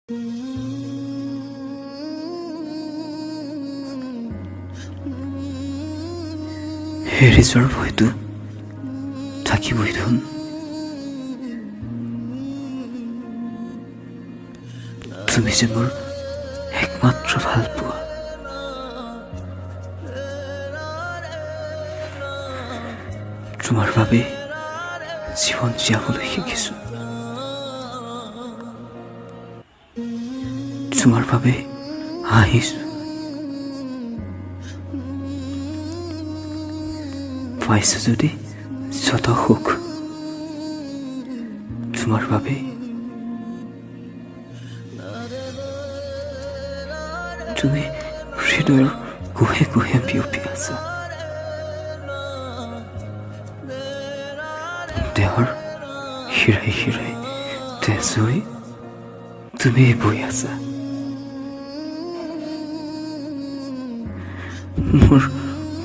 হেৰি যোৱাৰ ভয়টো থাকিবই দেখোন। তুমি যে মোৰ একমাত্ৰ ভাল পোৱা, তোমাৰ বাবে জীৱন জীয়াবলৈ শিকিছো, তোমাৰ বাবে হাঁহিছো, পাইছো যদি যত সুখ তোমাৰ বাবে। তুমি হৃদয়ৰ কোহে কোহে বিয়পি আছা, দেহৰ শিৰাই শিৰাই তেজ হৈ তুমি বৈ আছা। মোৰ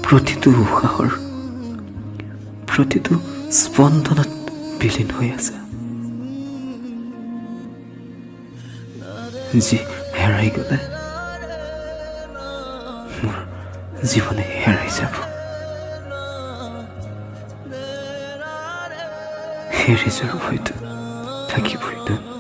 প্ৰতিটো উশাহৰ প্ৰতিটো স্পন্দনত বিলীন হৈ আছা, যি হেৰাই গ'লে মোৰ জীৱনে হেৰাই যাব। হেৰি যোৱাৰ ভয়টো থাকিবই।